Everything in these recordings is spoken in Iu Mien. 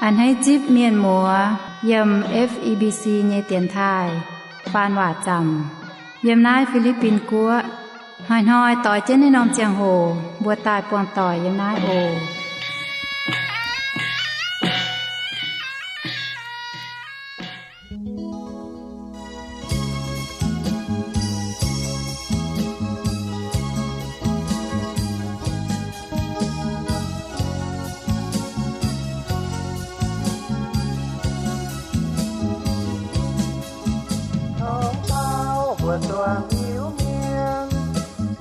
A'hneiv zipv mienh muoz yiem F E B C nyei dienx taaih faan waac zaamc yiem naaiv Fi^li^bin Guoqv. Hnoi-hnoi doix jienv naaiv norm ziangh hoc mbuo daaih buangh doic yiem naaiv oc. Tongx taux mbuo zuangx hiuv mienh,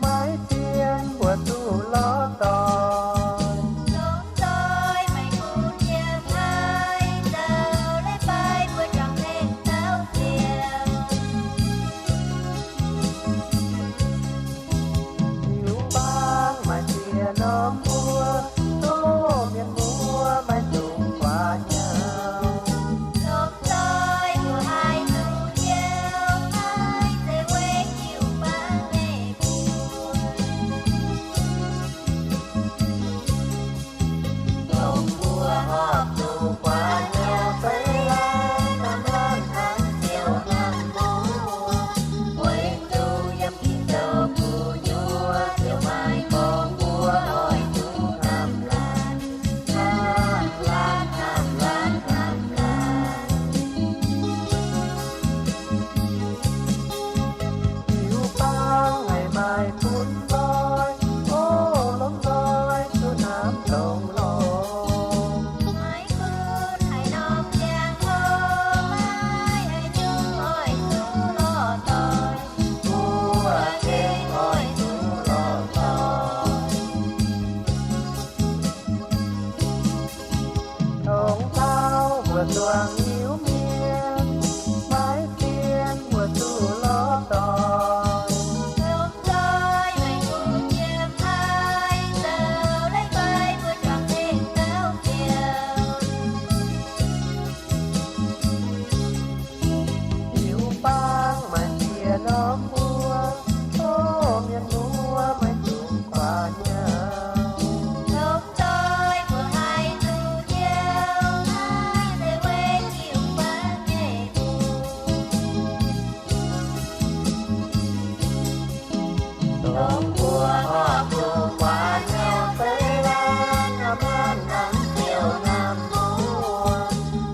maiv dien mbuo duqv lorz doic. Longc doic maiv gunv yiem haaix, zoux leiz-baaix mbuo juangc tengx dauh ziouc. Liuz bang maaih ziex norm mbuo, tov mienh muoz maiv dungx guaax nyau. Longc doic mbuo haih duqv nyau, haih zeiz weic jiu-baang nyei mbuox. Dongh mbuo horpc zuqc guaax nyau fai laanh, hnamv laanh hnangv ziouc hnamv mbuo. Weic zuqc yiem Ging-Sou gu'nyuoz ziouc maaih gorngv mbuo oix zuqc hnamv laanh, hnamv laanh, hnamv laanh, hnamv laanh. Liuz bang haih maaih bun nqoi, o, lomh nzoih zuqc hnamv dongh lorqc. Maiv gunv haaix norm ziangh hoc, maiv haaix nyungc oix zuqc lorz doic, mbuo gengh oix zuqc lorz doic. Tongx taux mbuo zuangx hiuv mienh, maiv dien mbuo duqv lorz doic. Longc doic maiv gunv yiem haaix, zoux leiz-baaix mbuo juangc tengx dauh ziouc. Liuz bang maaih ziex norm mbuo, tov mienh muoz maiv dungx guaax nyau. Longc doic mbuo haih duqv nyau, haih zeiz weic jiu-baang nyei mbuox. Dongh mbuo horpc zuqc guaax nyau fai laanh, hnamv laanh hnangv ziouc hnamv mbuo.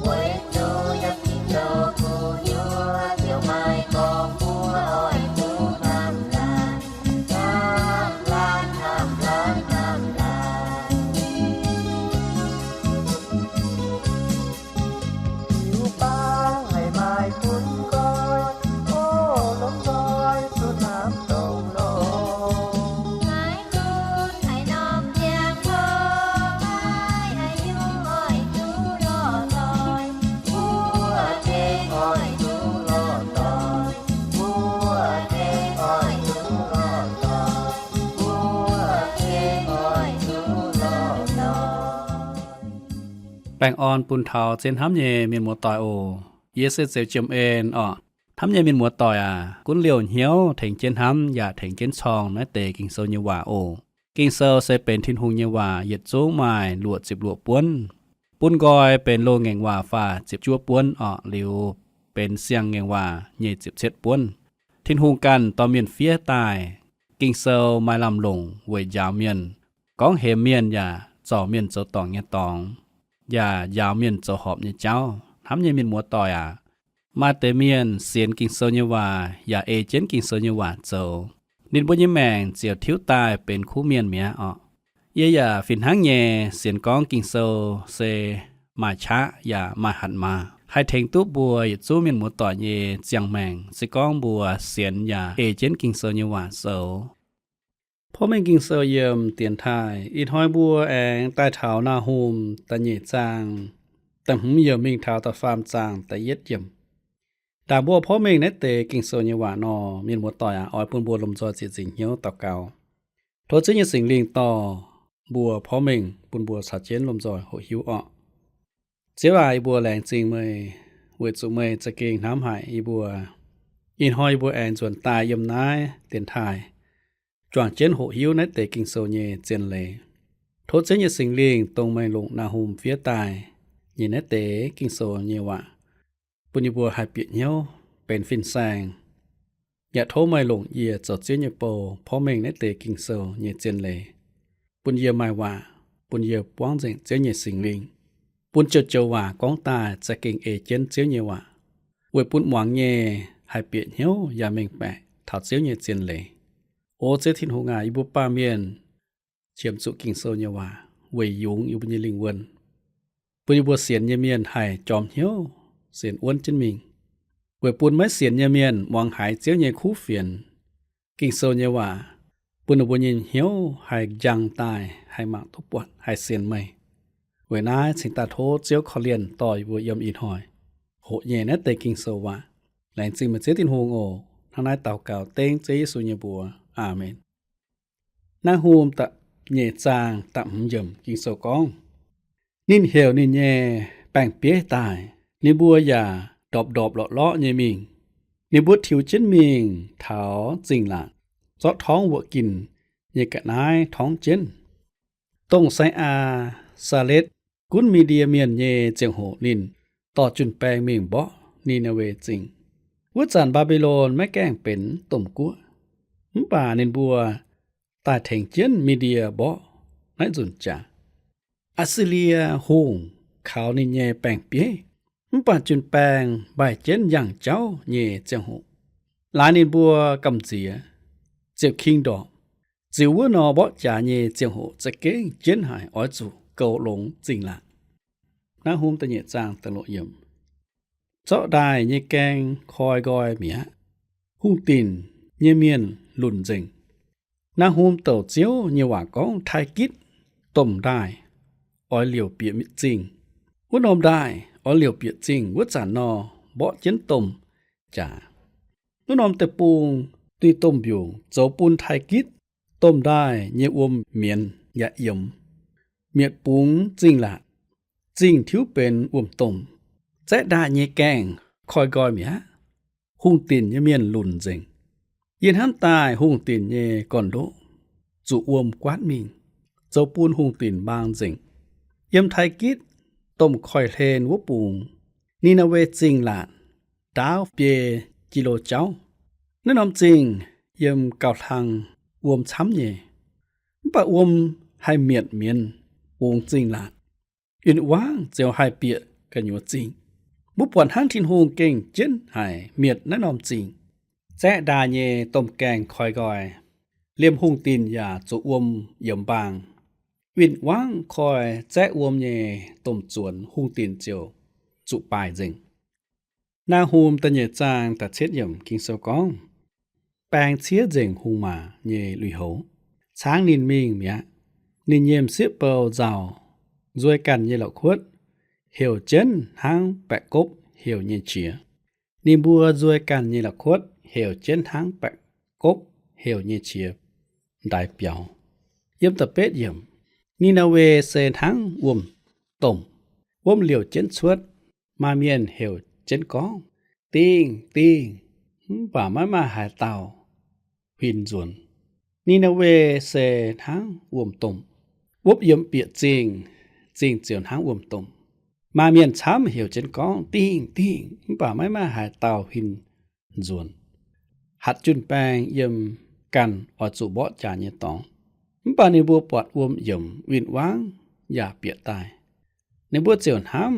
Weic zuqc yiem Ging-Sou gu'nyuoz ziouc maaih gorngv mbuo oix zuqc hnamv laanh, hnamv laanh, hnamv laanh, hnamv laanh. Liuz bang haih maaih bun nqoi, o, lomh nzoih zuqc hnamv dongh lorqc. Maiv gunv haaix norm ziangh hoc, maiv haaix nyungc oix zuqc lorz doic, mbuo gengh oix zuqc lorz doic, mbuo gengh oix zuqc lorz doic, mbuo gengh oix zuqc lorz doic. Baengh orn bun taux zien hnamv nyei mienh muoz-doic oc. Yie se Zeux Jiem En orqc. Hnamv nyei mienh muoz-doic aac, gunv liouh hnyouv tengx jienv hnamv yaac tengx jienv corng naaiv deix Ging-Sou nyei waac oc. Ging-Sou se benx Tin-Hungh nyei waac, yietc zungv maaih luoqc ziepc luoqc buonv. Bun nqoi benx loz-ngaengc waac faah ziepc juov buonv orqc, liuz benx siang-ngaengc waac nyic ziepc cietv buonv. Tin-Hungh ganh dorh mienh fiev daaih. Ging-Sou maaih lamh longc weic njaaux mienh, gorngv hemx mienh yaac zorc mienh zoux dorngc nyei dorngx, yaac njaaux mienh zoux horpc nyei jauv. Hnamv nyei mienh muoz-doic aac, maaih deix mienh sienx Ging-Sou nyei waac yaac ei jienv Ging-Sou nyei waac zoux, ninh mbuo nyei maengc ziouc tiuv daaih benx kuv mienh mi'aqv orqc. Yie yaac fih hnangv nyei sienx gorngv Ging-Sou se maaih qaqv yaac maaih hatc maaz, haih tengx duqv mbuo yietc zungv mienh muoz-doic nyei ziangh maengc, se gorngv mbuo sienx yaac ei jienv Ging-Sou nyei waac zoux. Porv mengh Ging-Sou yiem dienx taaih. Ih hnoi mbuo aengx daaih taux Naa^hum da'nyeic zaang, da'hmz yiemc mingh taux da'faam zaang da'yietv yiemc. Ndaangc mbuo porv mengh naaiv deix Ging-Sou nyei waac nor, mienh muoz-doic aac, oix bun mbuo lomh nzoih ziec nzingc hnyouv daux gaux. Tov Ziouv nyei Singx Lingh dorh mbuo porv mengh, bun mbuo caux jienv lomh nzoih hoqc hiuv orqc. Ziouv aac, yie mbuo laengz zingh meih, weic zuqc meih za'gengh hnamv haic yie mbuo. Ih hnoi yie mbuo aengx nzuonx daaih yiem naaiv dienx taaih, juangc jienv hoqc hiuv naaiv deix Ging-Sou nyei zien leiz. Tov Ziouv nyei Singx Lingh dongh meih longc Naa^hum fiev daaih, nyei naaiv deix Ging-Sou nyei waac, bun yie mbuo haih bieqc hnyouv benx fin-saeng. Yaac tov meih longc yie zoux Ziouv nyei bou porv mengh naaiv deix Ging-Sou nyei zien leiz, bun yie maaih waac, bun yie buangv nzengc Ziouv nyei Singx Lingh, bun joux-joux waac gorngv daaih za'gengh ei jienv Ziouv nyei waac, weic bun muangx nyei haih bieqc hnyouv yaac mengh baeqc taux Ziouv nyei zien leiz. O Ziouv Tin-Hungh aac, yie mbuo baamh mienh qiemx zuqc Ging-Sou nyei waac weic yungz yie mbuo nyei lingh wuonh, bun yie mbuo sienx nyei mienh haih jorm hnyouv sienx wuonv jienv mingh, weic bun maiv sienx nyei mienh muangx haiz Ziouv nyei kuv fienx. Ging-Sou nyei waac bun ninh mbuo nyei hnyouv haih njang daaih, haih mangc duqv buatc, haih sienx meih. Weic naaiv cingx daaih tov Ziouv korv-lienh dorh yie mbuo yiem ih hnoi hoqc nyei naaiv deix Ging-Sou waac. Laengz zingh meih Ziouv Tin-Hungh oc. Hnangv naaiv daux gaux dengv Ziouv Yesu nyei mbuox. Aamen. Naaiv hmz da'nyeic zaang da'hmz yiemc Ging-Sou gorngv, ninh heuc ninh nyei baeng-bieiv daaih, ninh mbuo yaac ndorpc ndorpc lorqc lorqc nyei mingh. Ninh mbuo tiux jienv mingh taux zingh laatc, zorqv torngv wuoqc ginh nyei ga'naaiv torngv jienv. Dongh Sai^aa^saa^letv gunv Mi^ndie Mienh nyei ziangh hoc ninh dorh jun-baeng mingh mborqv Ni^naa^we Zingh. Wuov zanc Mbaa^mbi^lon maiv gaengh benx domh guoqv, mv baac ninh mbuo daaih tengx jienv Mi^ndie mborqv naaiv nzunc jaax. Aa^si^lie Hungh kaux ninh nyei baeng-bieiv, mv baac jun-baeng mbaih jienv yangh jauv nyei ziangh hoc, laaix ninh mbuo gamh nziex, ziouc king ndorpc. Ziux wuov nor mborqv jaax nyei ziangh hoc za'gengh jienv haic, oix zuqc goux longx zingh laatc. Naaiv hmz da'nyeic zaang da'luoqc yiemc. Zorqv ndaaih nyei gaeng koi nqoi mi'aqv. Hungh dinc nyei mienh lunc nzengc. Naaiv hmz douc Ziouv nyei waac gorngv Taaikitv domh ndaaih oix liouc bieqc zingh. Wuov norm ndaaih oix liouc bieqc zingh wuov zanc nor, mborqv jienv domh jaax. Wuov norm deic-bung duih domh mbiungc zoux bun Taaikitv domh ndaaih nyei wuom mienz yaac yiemx, mietc bungx zingh laatc. Zingh tiuv benx wuom-domh. Zaeqv ndaaih nyei gaengh koi nqoi mi'aqv. Hungh dinc nyei mienh lunc nzengc. Yie hnamv daaih hungh dinc nyei gorn-ndoqv zuqc wuom guaatv mingh, zoux bun hungh dinc mbaang nzengc. Yiem Taaikitv domh koiv-hlen wuov bungx, Ni^naa^we Zingh laatc ndaauv biei ji^lo jauv. Naaiv norm zingh yiem gauh hlang wuom camv nyei, mv baac wuom haih mietc mienz bungx zingh laatc. Win-wangv ziouc haih bieqc gu'nyuoz zingh. Mbuo buatc hnangv Tin-Hungh gengh jienv haic mietc naaiv norm zingh. Zaeqv ndaaih nyei domh gaengh koi nqoi, liemh hungh dinc yaac zuqc wuom yiemx mbaang. Win-wangv koi zaeqv wuom nyei domh zuonx, hungh dinc ziouc zuqc baaih nzengc. Naa^hum da'nyeic zaang da'cietv yiemc Ging-Sou gorngv, baeng ciev nzengc hungh maac nyei lui-houx, caangv ninh mingh mi'aqv. Ninh nyei m'sieqv bou nzauh, nzueiz ganh nyei la'kuotv heuc jienv hnangv baeqc gopv heuc nyei qiex. Ninh mbuo nzueiz ganh nyei la'kuotv heuc jienv hnangv baeqc gopv heuc nyei qiex m'daaix biaux. Yiem da'betv yiemc, Ni^naa^we se hnangv wuom-domh, wuom liouc jienv cuotv. Maaih mienh heuc jienv gorngv, Dingh, dingh! Mv baac maiv maaih haaix dauh huin nzuonx. Ni^naa^we se hnangv wuom-domh, wuom yiemx bieqc zingh, zingh ziouc hnangv wuom-domh. Maaih mienh camv heuc jienv gorngv, Dingh, dingh! Mv baac maiv maaih haaix dauh huin nzuonx. Hatc jun-baeng yiem ganh oix zuqc mborqv jaax nyei dorngx, mv baac ninh mbuo buatc wuom yiemx, win-wangv yaac bieqc daaih. Ninh mbuo ziouc hnamv,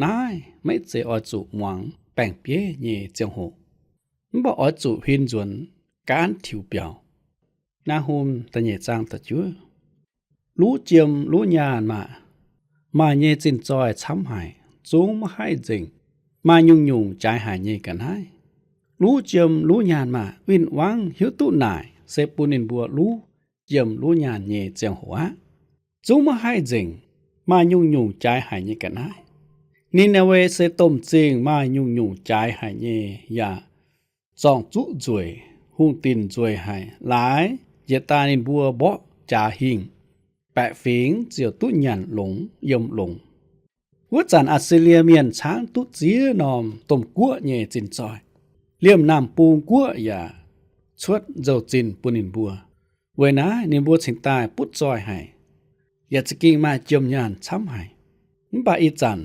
Naaiv maiv zeiz oix zuqc muangx baeng-bieiv nyei ziangh hoc, mv baac oix zuqc huin nzuonx gaanv tiux biaux. Naa^hum da'nyeic zaang da'juov. Luv jiem luv nyaanh maah! Maaih nyei zinh zoih camv haic, zungv maiv haih nzengc. Maaih nyungc-nyungc jaaix haic nyei ga'naaiv. Luv jiem luv nyaanh maah! Win-wangv hiuv duqv naaic se bun ninh mbuo luv jiem luv nyaanh nyei ziangh hoc aqv. Zungv maiv haih nzengc. Maaih nyungc-nyungc jaaix haic nyei ga'naaiv. Ni^naa^we se domh zingh maaih nyungc-nyungc jaaix haic nyei yaac zorng-zuqv nzueic, hungh dinc nzueic haic. Laaix njiec daaih ninh mbuo mborqv jaax hingh, baeqc fingx ziouc duqv nyanc longx yiem longx. Wuov zanc Aa^si^lie Mienh caangv duqv ziex norm domh guoqv nyei zinh zoih, liemh naamh bung guoqv yaac cuotv nzou-zinh bun ninh mbuo. Weic naaiv ninh mbuo cingx daaih butv zoih haic, yaac za'gengh maaih jiem nyaanh camv haic. Mv baac ih zanc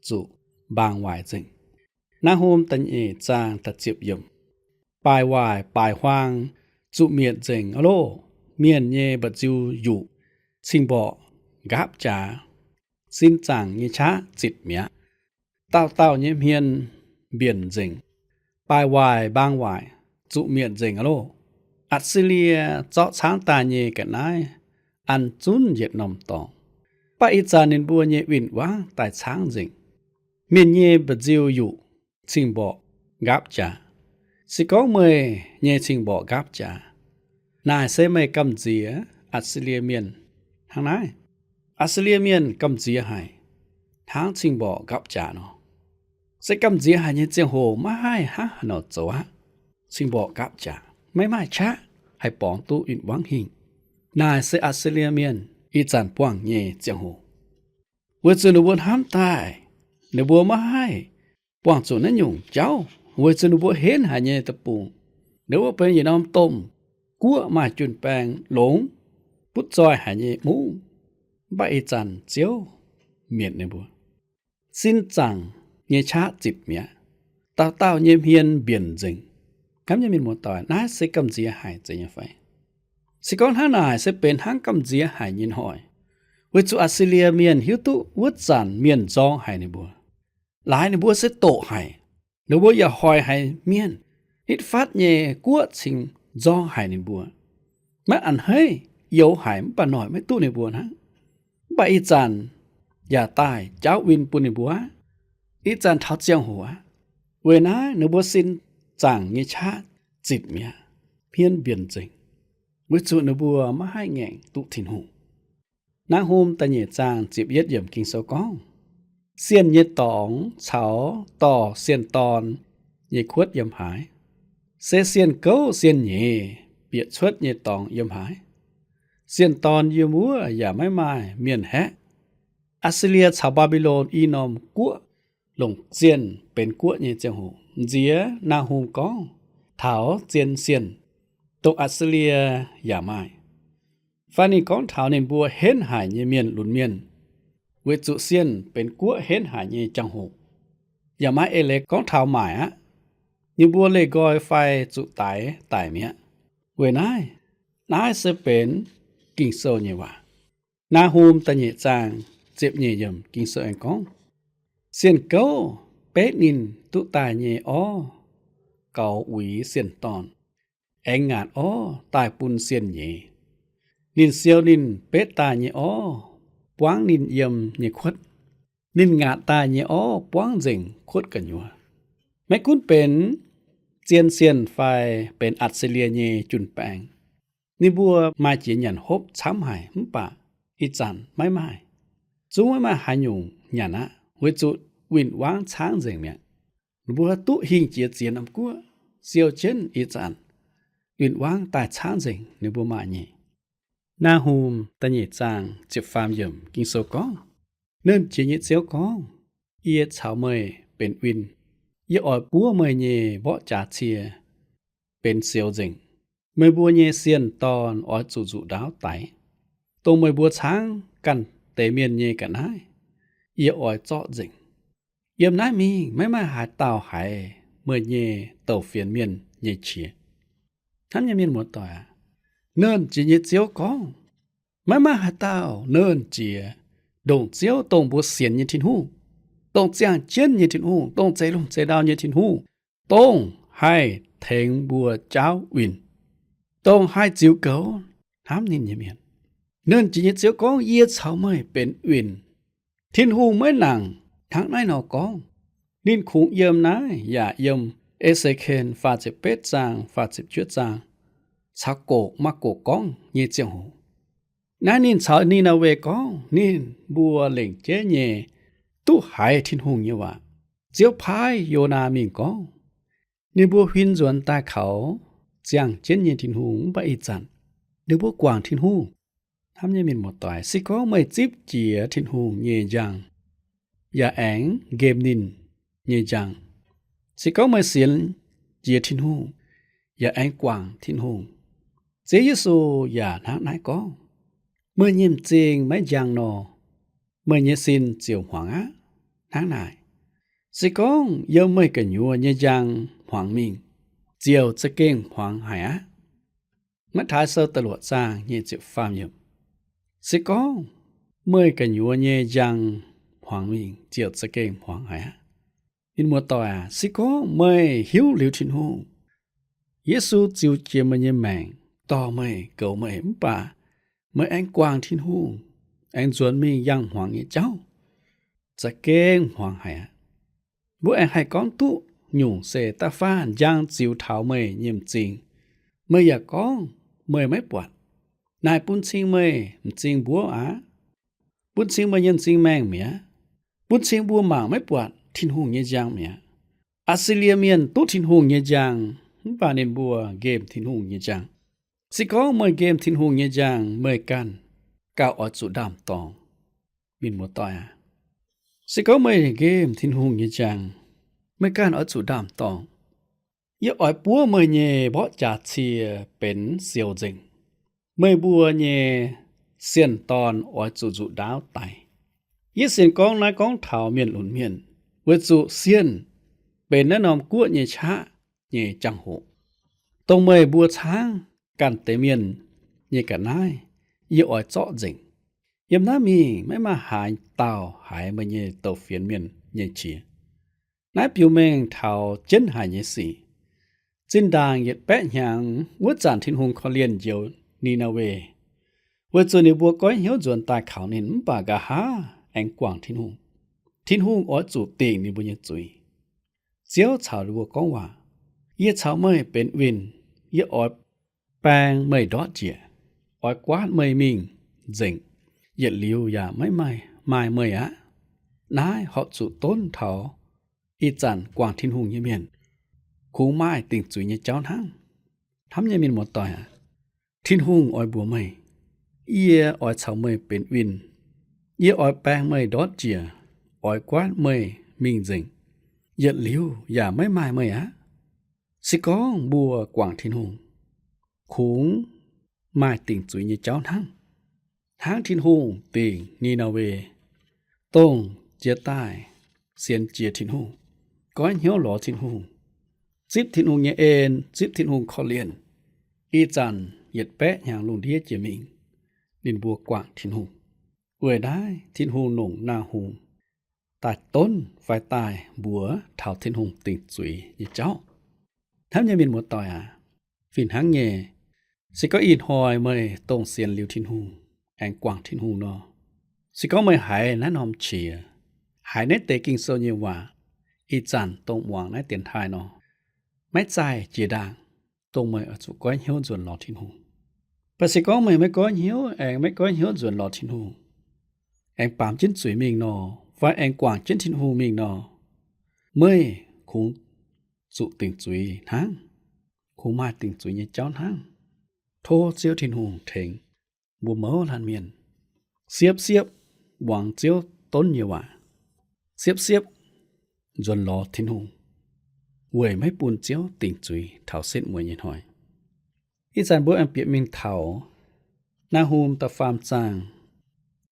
zuqc mbaang waaic nzengc. Naamh Hum da'nyeic zaang da'ziepc yiemc. Baaic waaic baaic huaang zuqc mietc nzengc aqv loh. Mienh nyei mba'nziu yuqc, cing-mborqc nqaapv jaax, sin zaangc nyei qaqv zitc mi'aqv. Dauh dauh nyei hmien mbienc nzengc. Baaic waaic mbaang waaic zuqc mietc nzengc aqv loh. Atc^si^lie zorqv caangv daaih nyei ga'naaiv an zunv yietc norm dorngx. Mv baac ih zanc ninh mbuo nyei win-wangv daaih caangv nzengc. Mienh nyei mba'nziu yuqc, cing-mborqc nqaapv jaax. Se gorngv meih nyei cing-mborqc nqaapv jaax, naaic se meih gamh nziex Atc^si^lie Mienh hnangv naaiv. Atc^si^lie Mienh gamh nziex haic hnangv cing-mborqc nqaapv jaax nor. Se gamh nziex haic nyei ziangh hoc maiv haih hnangv haaix nor zoux aqv. Cing-mborqc nqaapv jaax, maiv maaih qaqv haih borngz duqv win-wangv hingh. Naaic se Atc^si^lie Mienh ih zanc buangh nyei ziangh hoc. Weic zuqc ninh mbuo hnamv daaih, ninh mbuo maiv haih buangh zuqc naaiv nyungc jauv, weic zuqc ninh mbuo henv haic nyei deic-bung. Ninh mbuo benx yietc norm domh guoqv maaih jun-baeng longx, butv zoih haic nyei mungv. Mv baac ih zanc Ziouv mietc ninh mbuo. Sin zaangc nyei qaqv zitc mi'aqv. Dauh dauh nyei hmien mbienc nzengc. Hnamv nyei mienh muoz-doic, naaiv se gamh nziex haic zeiz nyei fai? Se gorngv hnangv naaic se benx hnangv gamh nziex haic nyei hnoi, weic zuqc Atc^si^lie Mienh hiuv duqv wuov zanc mienh nzorng haic ninh mbuo. Laaix ninh mbuo se doqc haic, ninh mbuo yaac hoic haic mienh. Nitv fatv nyei guoqv cingx nzorng haic ninh mbuo. Maiv a'hneiv, youx haic mv baac noic maiv duqv ninh mbuo hnangv. Mv baac ih zanc yaac daaih jaauv win bun ninh mbuo aqv. Ih zanc taux ziangh hoc aqv. Weic naaiv ninh mbuo sin zaangc nyei qaqv zitc mi'aqv, hmien mbienc nzengc, weic zuqc ninh mbuo maiv haih ngaengc duqv Tin-Hungh. Naamh Hum da'nyeic zaang ziepc yietv yiemc Ging-Sou gorngv, sienh nyei dorngx caux dorh sienh dorn nyei kuotv yiem haaix? Se sienh gouv sienh nyeiz bieqc cuotv nyei dorngx yiem haaix? Sienh dorn yiem wuov yaac maiv maaih mienh haeqv. Atc^si^lie caux Mbaa^mbi^lon i norm guoqv longc zienh benx guoqv nyei ziangh hoc, nziex Naamh Hum gorngv taux zien sienh, dongh Atc^si^lie yaac maaih. Fai ninh gorngv taux ninh mbuo henv haic nyei mienh lunx mienh, weic zuqc sienh benx guoqv henv haic nyei jangx-hoc. Yaac maiv eix leiz gorngv taux maaic aqv. Ninh mbuo leih nqoi fai zuqc daix daic mi'aqv. Weic naaiv, naaiv se benx Ging-Sou nyei waac. Naamh Hum da'nyeic zaang ziepc nyeic yiemc Ging-Sou aengx gorngv, sienh gouv betv ninh duqv daaih nyei orv gaux uix sienh dorn, aengx ngaatc orv daaih bun sienh nyeiz. Ninh siou ninh betv daaih nyei orv buangv ninh yiem nyei kuotv. Ninh ngaatc daaih nyei orv buangv nzengc kuotv gu'nyuoz. Maiv gunv benx zien sienh fai benx Atc^si^lie nyei jun-baeng, ninh mbuo maaih jiex nyanc hopv camv haic mv baac ih zanc maiv maaih. Zungv maiv maaih haaix nyungc nyanc aqv, weic zuqc win-wangv caangv nzengc mi'aqv. Ninh mbuo duqv hingh jiex ziex norm guoqv, siou jienv ih zanc win-wangv daaih caangv nzengc ninh mbuo maaih nyei. Naamh Hum da'nyeic zaang ziepc faam yiemc Ging-Sou gorngv, Nernh Jiex nyei Ziouv gorngv, yie caux meih benx win. Yie oix buov meih nyei mborqv jaax cie benx sioux nzengc. Meih mbuo nyei sienh dorn oix zuqc nzuqc ndaauv daix. Dongh meih mbuo caangv ganh deix mienh nyei ga'naaiv, yie oix zorqv nzengc. Yiem naaiv mingh maiv maaih haaix dauh haiz meih nyei douc fienx mienh nyei qiex. Hnamv nyei mienh muoz-doic aac, Nernh Jiex nyei Ziouv gorngv, maiv maaih haaix dauh nernh jiex ndongc Ziouv, dongh mbuo sienx nyei Tin-Hungh, dongh ziangh jienv nyei Tin-Hungh, dongh zeix lungh zeix ndau nyei Tin-Hungh, dongh haih tengx mbuo jaauv winh, dongh haih ziux goux hnamv ninh nyei mienh. Nernh Jiex nyei Ziouv gorngv, yie caux meih benx winh. Tin-Hungh maiv nangc hnangv naaiv nor gorngv. Ninh kungx yiem naaiv yaac yiem E^se^ken faah ziepc betv zaang, faah ziepc juov zaang, caux goqc Maako gorngv nyei ziangh hoc. Naaiv ninh caux Ni^naa^we gorngv, ninh mbuo lengc jeiv nyei duqv haiz Tin-Hungh nyei waac. Ziouv paaiv Yonaa mingh gorngv, ninh mbuo huin nzuonx daaih kaux ziangh jienv nyei Tin-Hungh, mv baac ih zanc ninh mbuo guangc Tin-Hungh. Hnamv nyei mienh muoz-doic, se gorngv meih zipv jiex Tin-Hungh nyei njang, yaac aengx nqemh ninh nyei njang, se gorngv meih sienx jiex Tin-Hungh, yaac aengx guangc Tin-Hungh, Ziouv Yesu yaac hnangv naaiv gorngv, meih nyei m'zing maiv njang nor, meih nyei sin ziouc hmuangx aqv. hnangv naaic, se gorngv yiem meih gu'nyuoz nyei njang hmuangx mingh, ziouc za'gengh hmuangx haic aqv. Matv^taai Sou da'luoqc zaang nyic ziepc faam yiemc, se gorngv meih gu'nyuoz nyei njang hmuangx mingh, ziouc za'gengh hmuangx haic aqv. Mienh muoz-doic aac, se gorngv meih hiuv liuz Tin-Hungh, Yesu ziux jiex meih nyei maengc dorh meih, goux meih, mv baac meih aengx guangc Tin-Hungh, aengx nzuonx mingh yangh hmuangx nyei jauv, za'gengh hmuangx haic aqv. Mbuo aengx haih gorngv duqv nyungc se da'faanh njang ziux taux meih nyei m'zing, meih yaac gorngv meih maiv buatc. Naaic bun cing meih m'zing mbuov aqv. Bun cing meih nyei m'zing maengh mi'aqv. Bun cing mbuo mangc maiv buatc Tin-Hungh nyei njang mi'aqv. Atc^si^lie Mienh duqv Tin-Hungh nyei njang, mv baac ninh mbuo nqemh Tin-Hungh nyei njang. Se gorngv meih nqemh Tin-Hungh nyei njang, meih ganh gauh oix zuqc ndaam-dorngx. Mienh muoz-doic aac, se gorngv meih nqemh Tin-Hungh nyei njang, meih ganh oix zuqc ndaam-dorngx. Yie oix buov meih nyei mborqv jaax cie benx siou nzengc. Meih mbuo nyei sienh dorn oix zuqc nzuqc ndaauv daic. Yie sienx gorngv naaiv gorngv taux mienh lunx mienh, weic zuqc sienh benx naaiv norm guoqv nyei qaqv nyei jangx-hoc, dongh meih mbuo caangv ganh deix mienh nyei ga'naaiv, yie oix zorqv nzengc. Yiem naaiv mingh maiv maaih haaix dauh haiz meih nyei douz-fienx mienh nyei qiex. Naaiv biux mengh taux jienv haic nyei sic. Zinh ndaangc yietc baeqv hnyangx wuov zanc Tin-Hungh korv-lienh njoux Ni^naa^we, weic zuqc ninh mbuo goiv hnyouv nzuonx daaih kaux ninh, mv baac nqa'haav aengx guangc Tin-Hungh. Tin-Hungh oix zuqc dingc ninh mbuo nyei zuiz. Ziouv caux ninh mbuo gorngv waac, Yie caux meih benx winh. Yie oix baeng meih ndortv njiec, oix guaatv meih mingh nzengc, yietc liuz yaac maiv maaih, maaih meih aqv. Naaiv horpc zuqc donv taux ih zanc guangc Tin-Hungh nyei mienh kungx maaih dingc zuiz nyei jauv hnangv. Hnamv nyei mienh muoz-doic aac, Tin-Hungh oix mbuox meih, Yie oix caux meih benx winh. Yie oix baeng meih ndortv njiec, oix guaatv meih mingh nzengc, yietc liuz yaac maiv maaih meih aqv. Se gorngv mbuo guangc Tin-Hungh, kungx maaih dingc zuiz nyei jauv hnangv. Hnangv Tin-Hungh dingc Ni^naa^we, dongh jiex daaih sienx jiex Tin-Hungh, goiv hnyouv lorz Tin-Hungh, zipv Tin-Hungh nyei en, zipv Tin-Hungh korv-lienh, ih zanc yietc baeqv hnyangx lungh ndiev jiex mingh, ninh mbuo guangc Tin-Hungh. Weic naaiv Tin-Hungh longc Naa^hum daaih donv fai daaih mbuox taux Tin-Hungh dingc zuiz nyei jauv. Hnamv nyei mienh muoz-doic aac, fih hnangv nyei, se gorngv ih hnoi meih dongh sienx liuz Tin-Hungh aengx guangc Tin-Hungh nor, se gorngv meih haiz naaiv norm qiex, haiz naaiv deix Ging-Sou nyei waac, ih zanc dongh muangx naaiv dienx taaih nor, maiv zaih jiex ndaangc, dongh meih oix zuqc goiv hnyouv nzuonx lorz Tin-Hungh. Mv baac se gorngv meih maiv goiv hnyouv, aengx maiv goiv hnyouv nzuonx lorz Tin-Hungh, aengx baamz jienv zuiz mingh nor, fai aengx guangc jienv Tin-Hungh mingh nor, meih kungx zuqc dingc zuiz hnangv, kungx maaih dingc zuiz nyei jauv hnangv. Tov Ziouv Tin-Hungh tengx mbuo mouz laanh mienh siepv-siepv muangx Ziouv donv nyei waac, siepv-siepv nzuonx lorz Tin-Hungh, weic maiv bun Ziouv dingc zuiz taux setv mueiz nyei hnoi. Ih zanc mbuo aengx bieqc mingh taux Naa^hum da'faam zaang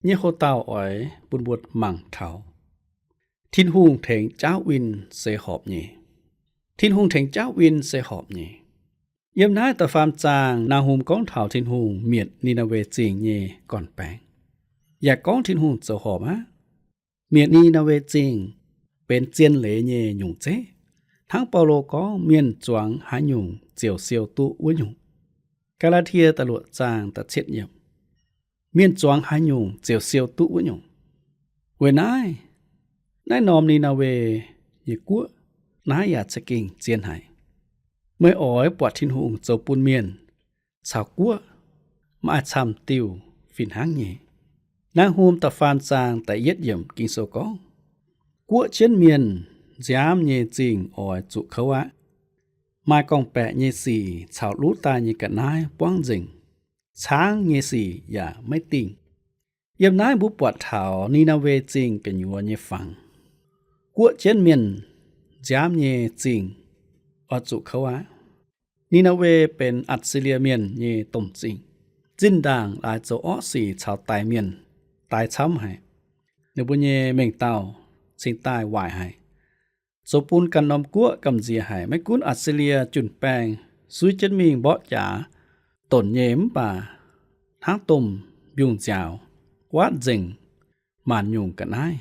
nyei houv dauh oix bun mbuo mangc taux Tin-Hungh tengx jaauv win se horpc nyei. Tin-Hungh tengx jaauv win se horpc nyei. Yiem naaiv da'faam zaang Naa^hum gorngv taux Tin-Hungh mietc Ni^naa^we Zingh nyei gorn-baengx, yaac gorngv Tin-Hungh zoux horpc aqv. Mietc Ni^naa^we Zingh benx zien leiz nyei nyungc zeiv. Hnangv Baulo gorngv, mienh zuangx haaix nyungc ziouc siou duqv wuov nyungc. Gaa^laa^tie da'luoqc zaang da'cietv yiemc, mienh zuangx haaix nyungc ziouc siou duqv wuov nyungc. Weic naaiv, naaiv norm Ni^naa^we nyei guoqv, naaiv yaac za'gengh zien haic. Meih oix buatc Tin-Hungh zoux bun mienh caux guoqv maaih camv diuh fih hnangv nyei. Naa^hum da'faam zaang da'yietv yiemc Ging-Sou gorngv, guoqv jienv mienh nziaamv nyei zingh oix zuqc kouv aqv. Maaih gorngv-baeqc nyei sic caux luv daaih nyei ga'naaiv buangv nzengc, caangv nyei sic yaac maiv dingh. Yiem naaiv mbuo buatc taux Ni^naa^we Zingh gu'nyuoz nyei fangx. Guoqv jienv mienh nziaamv nyei zingh oix zuqc kouv aqv. Ni^naa^we benx Atc^si^lie Mienh nyei domh zingh. Zinh ndaangc laaix zoux orqv sic caux daix mienh, daix camv haic. Ninh mbuo nyei mengh dauh cingx daaih waaic haic, zoux bun ganh norm guoqv gamh nziex haic. Maiv gunv Atc^si^lie jun-baeng suiv jienv mingh mborqv jaax, donc nyei mv baac hnangv domh mbiungc-nziaauc guaatv nzengc maanc nyungc ga'naaiv.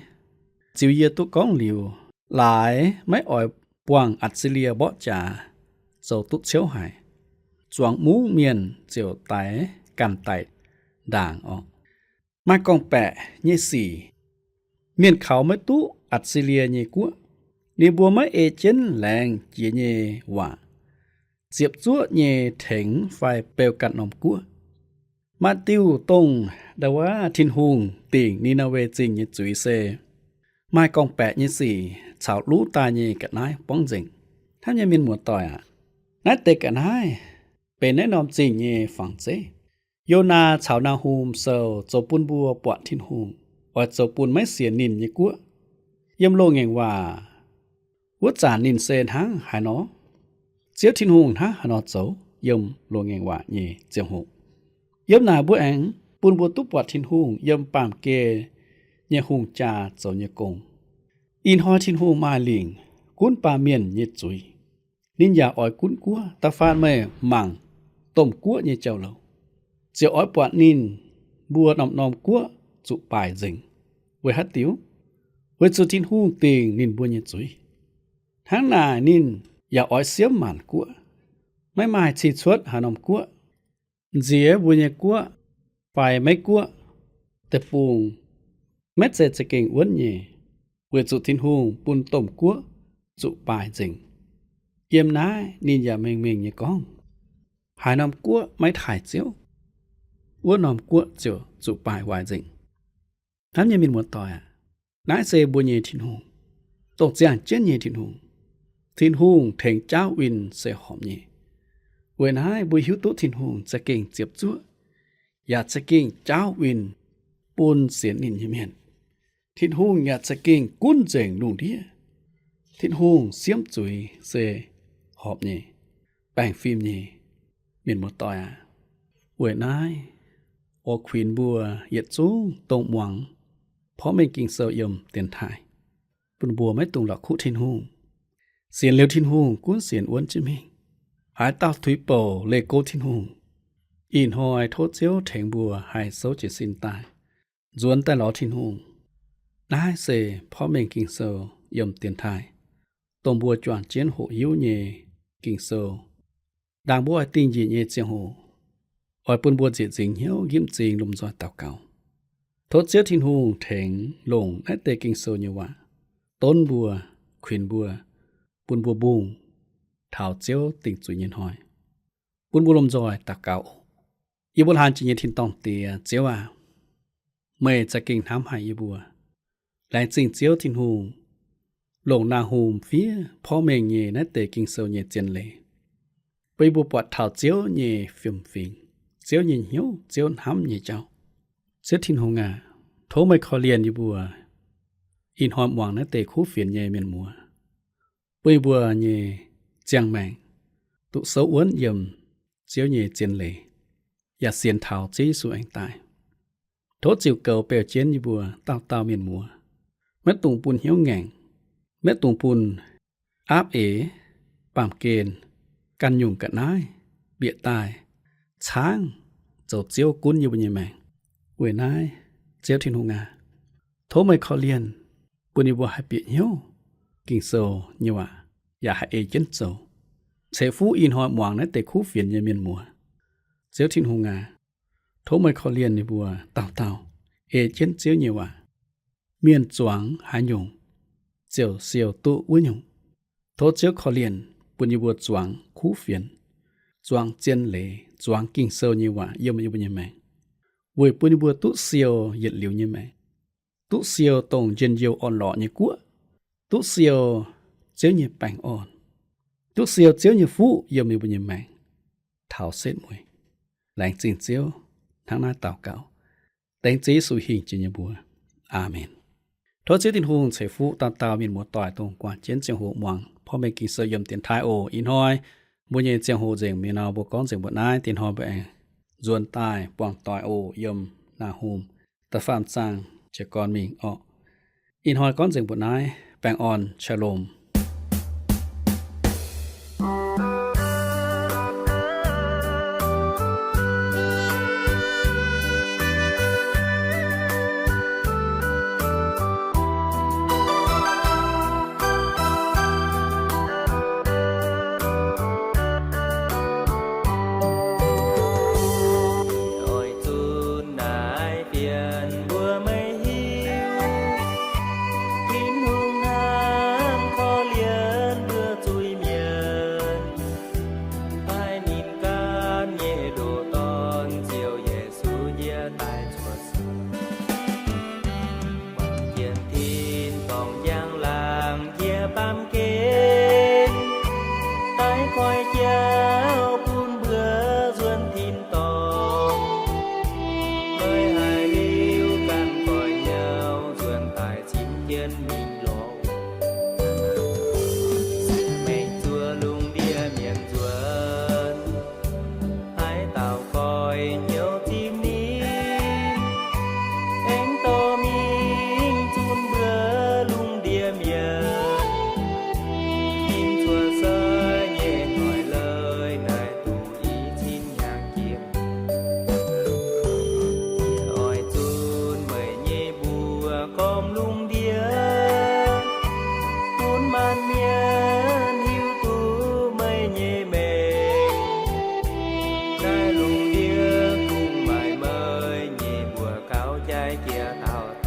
Ziux yie duqv gorngv liuz, laaix maiv oix buangh Atc^si^lie mborqv jaax zoux duqv ciouv haic, zuangx mungv mienh ziouc daix ganh daic ndaangc orqc. Maaih gorngv-baeqc nyei sic, mienh kaux maiv duqv Atc^si^lie nyei guoqv. Ninh mbuo maiv ei jienv laengz jiex nyei waac ziepc zuoqv nyei tengx fai beu ganh norm guoqv. Maaih diuh dongh ndau wuov Tin-Hungh dingc Ni^naa^we Zingh nyei zuiz se maaih gorngv-baeqc nyei sic caux luv daaih nyei ga'naaiv borngv nzengc. Hnamv nyei mienh muoz-doic aac, naaiv deix ga'naaiv benx naaiv norm zingh nyei fangx zeiv. Yonaa caux Naa^hum Sou zoux bun mbuo buatc Tin-Hungh oix zoux bun maiv sienx ninh nyei guoqv. Yiem loz-ngaengc waac wuov zanc ninh se hnangv haaix nor, Ziouv Tin-Hungh hnangv haaix nor zoux yiem loz-ngaengc waac nyei ziangh hoc. Yiem naaic mbuo aengx bun mbuo duqv buatc Tin-Hungh yiem baamh gen nyei hungh jaa zoux nyei gong. Ih hnoi Tin-Hungh maaih lingc gunv baamh mienh nyei zuiz. Ninh yaac oix gunv guoqv. Da'faanh meih mangc domh guoqv nyei jauv-louc, ziouc oix buatc ninh mbuo norm-norm guoqv zuqc baaic nzengc. Weic haaix diuc? Weic zuqc Tin-Hungh dingc ninh mbuo nyei zuiz. Hnangv naaic ninh yaac oix siemv maanc guoqv. Maiv maaih cih cuotv haaix norm guoqv, nziex mbuo nyei guoqv fai Meiv Guoqv, deic-bung maiv zeiz za'gengh wuonv nyei, weic zuqc Tin-Hungh bun domh guoqv zuqc baaic nzengc. Yiem naaiv ninh yaac mengh mengh nyei gorngv, haaix norm guoqv maiv taaih Ziouv, wuov norm guoqv ziouc zuqc baaic waaic nzengc. Hnamv nyei mienh muoz-doic aac, naaiv se mbuo nyei Tin-Hungh, dongh ziangh jienv nyei Tin-Hungh. Tin-Hungh tengx jaauv win se horpc nyei. Weic naaiv mbuo hiuv duqv Tin-Hungh za'gengh ziepc zuoqv, yaac za'gengh jaauv win bun sienx ninh nyei mienh. Tin-Hungh yaac za'gengh gunv nzengc lungh ndiev. Tin-Hungh siemv zuiz se horpc nyei, baengh fim nyei. Mienh muoz-doic aac, weic naaiv oix kuinx mbuo yietc zungv dongh muangx porv mengh Ging-Sou yiem dienx taaih, bun mbuo maiv dungx la'kuqv Tin-Hungh. Sienx liuz Tin-Hungh gunv sienx wuonv jienv mingh, haaix dauh tuix bouc leih go Tin-Hungh. Ih hnoi tov Ziouv tengx mbuo haih souv jiez sin daaih, nzuonx daaih lorz Tin-Hungh. Naaiv se porv mengh Ging-Sou yiem dienx taaih, dongh mbuo juangc jienv hoqc hiuv nyei Ging-Sou. Ndaangc mbuo oix dingh njiec nyei ziangh hoc, oix bun mbuo nzieqc nzingx hnyouv, nqipv m'zing, lomh nzoih daux gaux. Tov Ziouv Tin-Hungh tengx longc naaiv deix Ging-Sou nyei waac donv mbuo, kuinx mbuo, bun mbuo mbungh taux Ziouv dingc zuiz nyei hnoi. Bun mbuo lomh nzoih daux gaux oc. Yie mbuo laanh jiex nyei tin-dorngh Diex, Ziouv aac, meih za'gengh hnamv haic yie mbuo. Laengz zingh Ziouv Tin-Hungh longc Naa^hum fiev porv mengh nyei naaiv deix Ging-Sou nyei zien leiz, bun yie mbuo buatc taux Ziouv nyei fiem-fingx, Ziouv nyei hnyouv, Ziouv hnamv nyei jauv. Ziouv Tin-Hungh aac, tov meih korv-lienh yie mbuo ih hnoi muangx naaiv deix kuv fienx nyei mienh muoz, bun yie mbuo nyei ziangh maengc duqv souv wuonv yiem Ziouv nyei zien leiz, yaac sienx taux Ziouv Yesu aengx daaih. Tov ziux goux beu jienv yie mbuo dauh dauh mienh muoz, maiv dungx bun hnyouv ngaengc, maiv dungx bun aapv eix, baamh gen, ganh nyungc ga'naaiv, bieqc daaih caangv zoux Ziouv gunv yie mbuo nyei maengc. Weic naaiv, Ziouv Tin-Hungh aac, tov meih korv-lienh bun yie mbuo haih bieqc hnyouv Ging-Sou nyei waac, yaac haih ei jienv zoux, ceix fuqv ih hnoi muangx naaiv deix kuv fienx nyei mienh muoz. Ziouv Tin-Hungh aac, tov meih korv-lienh yie mbuo dauh dauh ei jienv Ziouv nyei waac. Mienh zuangx haaix nyungc, ziouc siou duqv wuov nyungc. Tov Ziouv korv-lienh bun yie mbuo zuangx kuv fienx, zuangx zien leiz, zuangx Ging-Sou nyei waac yiem yie mbuo nyei maengc, weic bun yie mbuo duqv siou yietc liuz nyei maengc, duqv siou dongh njien-youh orn-lorqc nyei guoqv, duqv siou Ziouv nyei baengh orn, duqv siou Ziouv nyei fuqv yiem yie mbuo nyei maengc taux setv mueiz. Laengz zingh Ziouv. Hnangv naaiv daux gaux dengv Ziouv Yesu hingh jiex nyei mbuox. Aamen. Tov Ziouv Tin-Hungh ceix fuqv dauh dauh mienh muoz-doic dongh guangc jienv ziangh hoc muangx porv mengh Ging-Sou yiem dienx taaih oc. Ih hnoi mbuo nyei ziangh hoc nzengc mi'aqv nor, mbuo gorngv nzengc mbuo naaiv. Dinh hnoi mbuo aengx nzuonx daaih buangh doic oc, yiem Naa^hum da'faam zaang jiez gorn mingh orqc. Ih hnoi gorngv nzengc mbuoqc naaiv. Baengh orn, Shalom. Oix zunh naaiv fienx mbuo meih hiuv, Tin-Hungh hnamv korv-lienh mbuo zuiz-mienh, paaiv ninh ganh nyei ndoqc Dorn, Ziouv Yesu, yie daaih cuotv seix, jiex tin-dorngh njang-laangc jiex baamh gen, daaih koi jauv bun mbuo nzuonx tin-dorngh. Meih haiz liuz ganh goix hnyouv nzuonx daaih cim jienv mingh lorz, mengh zuov lungh ndiev mienh nzuonx. Haaix dauh goix hnyouv zipv ninh, aengx dorh mingh zunc mbuo lungh ndiev mienh. Ninh cuotv seix nyei hnoi leiz naaiv duqv i cin hnyangx jiex. Yie oix zunc meih nyei mbuox gormx lungh ndiev, bun maanc mienh hiuv duqv meih nyei mengh. Naaiv lungh ndiev kungx maaih meih nyei mbuox gauh jaaix jiex dauh dauh.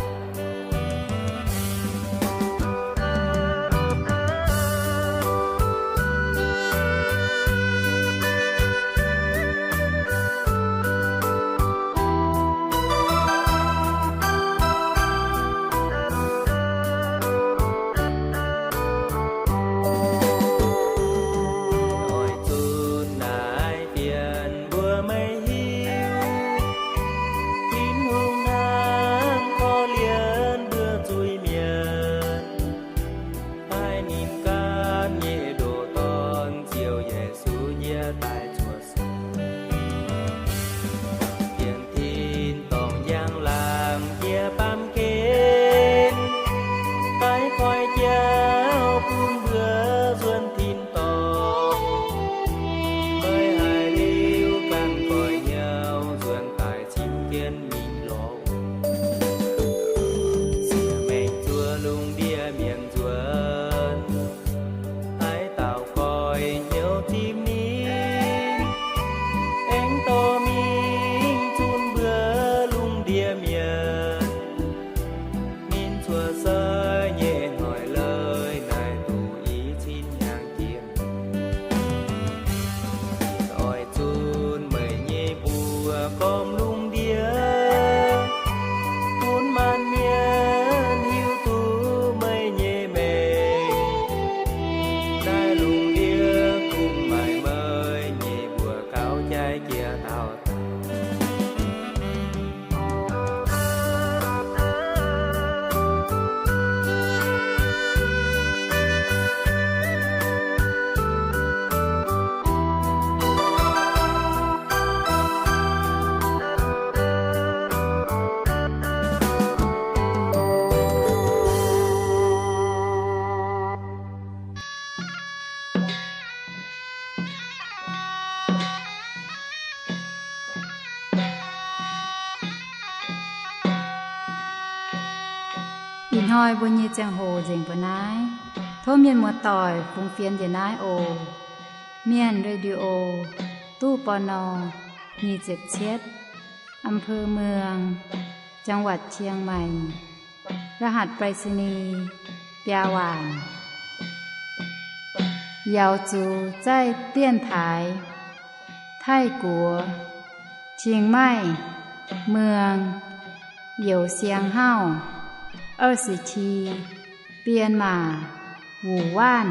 Oix zunc naaiv fienx mbuo meih hiuv, Tin-Hungh hnamv korv-lienh mbuo zuiz-mienh, paaiv ninh ganh nyei ndoqc Dorn, Ziouv Yesu, yie daaih cuotv seix, jiex tin-dorngh njang-laangc jiex baamh gen, daaih koi jauv bun mbuo nzuonx tin-dorngh. Meih haiz liuz ganh goix hnyouv nzuonx daaih cim jienv mingh lorz, siex maengc zuov lungh ndiev mienh nzuonx. Haaix dauh goix hnyouv zipv ninh, aengx dorh mingh zunc mbuo lungh ndiev mienh. Ninh cuotv seix nyei hnoi leiz naaiv duqv i cin hnyangx jiex. Oix zunc meih nyei mbuox gormx lungh ndiev, bun maanc mienh hiuv duqv meih nyei mengh. Naaiv lungh ndiev kungx maaih meih nyei mbuox gauh jaaix jiex dauh dauh. Ih hnoi mbuo nyei ziangh hoc nzengc mbuo naaiv. Tov mienh muoz-doic fungx fienx njiec naaiv oc. Mienh Radio, ตู้ ปณ. nyic ziepc cietv, อำเภอเมือง จังหวัดเชียงใหม่ รหัสไปรษณีย์ biaa waanc. Yaux zuqc zaih dienx taaix Taiv-Guoqv, Chiang Mai, Muang, Youz Siang Hauv, 二十七, Bienh Maac, Wuc Waanv.